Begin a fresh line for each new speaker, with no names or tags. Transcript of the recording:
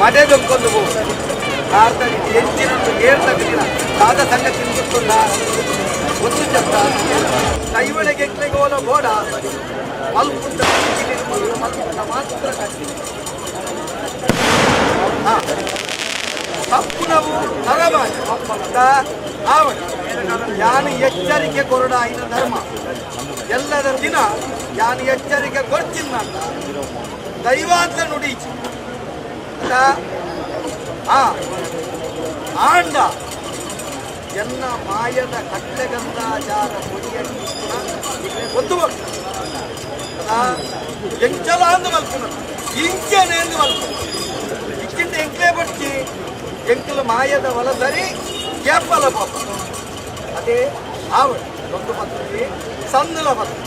ಮಡೆ ದೊಕ್ಕೊಂದು ಪೋ ಭಾರತ ಎಂಚಿನ ಏರ್ತಕ್ಕಿನ ದಾದ ಸಂಗತಿ ಗೊತ್ತುಂಡ? ಗೊತ್ತು ಚತ್ತ ದೈವಳಿಗೆ ಎಂಕ್ಲೆಗೆ ಓಲ ಬೋಡ ಮಲ್ಪುಂಡ ಮಲ್ಪುಂಡ ಮಾತ್ರ ಕಟ್ಟಿ. ತಪ್ಪುನವು ನರಮಾನಿ ಆವಡಿ. ಯಾನು ಎಚ್ಚರಿಕೆ ಕೊರಡ ಐನ ಧರ್ಮ. ಎಲ್ಲದ ದಿನ ಯಾನು ಎಚ್ಚರಿಕೆ ಕೊಡ್ಚಿನ್ನ ದೈವಾಂತ ನುಡೀಚಿ ಅತ್ತ. ಆ ಆಂಡ ಎನ್ನ ಮಾಯದ ಕಟ್ಲೆಗಂದಾಚಾರ ಕೊಡಿಯಲ್ಲಿ ಗೊತ್ತು ಎಂಚಲ ಅಂದು ಮಲ್ಪುನ ಇಂಚನೆ ಅಂದು ಮಲ್ಪುನ ಇಕ್ಕಿಂದ ಎಂಕ್ಲೇ ಬಡ್ಚಿ ಎಂಕಲ ಮಾಯದ ವಲಸರಿ ಕೇಪಲ ಪಾಪ. ಅದೇ ಆವಡ್ ಒಂದು ಪತ್ರಿ ಸಂದುಲ ಪತ್ರಿ.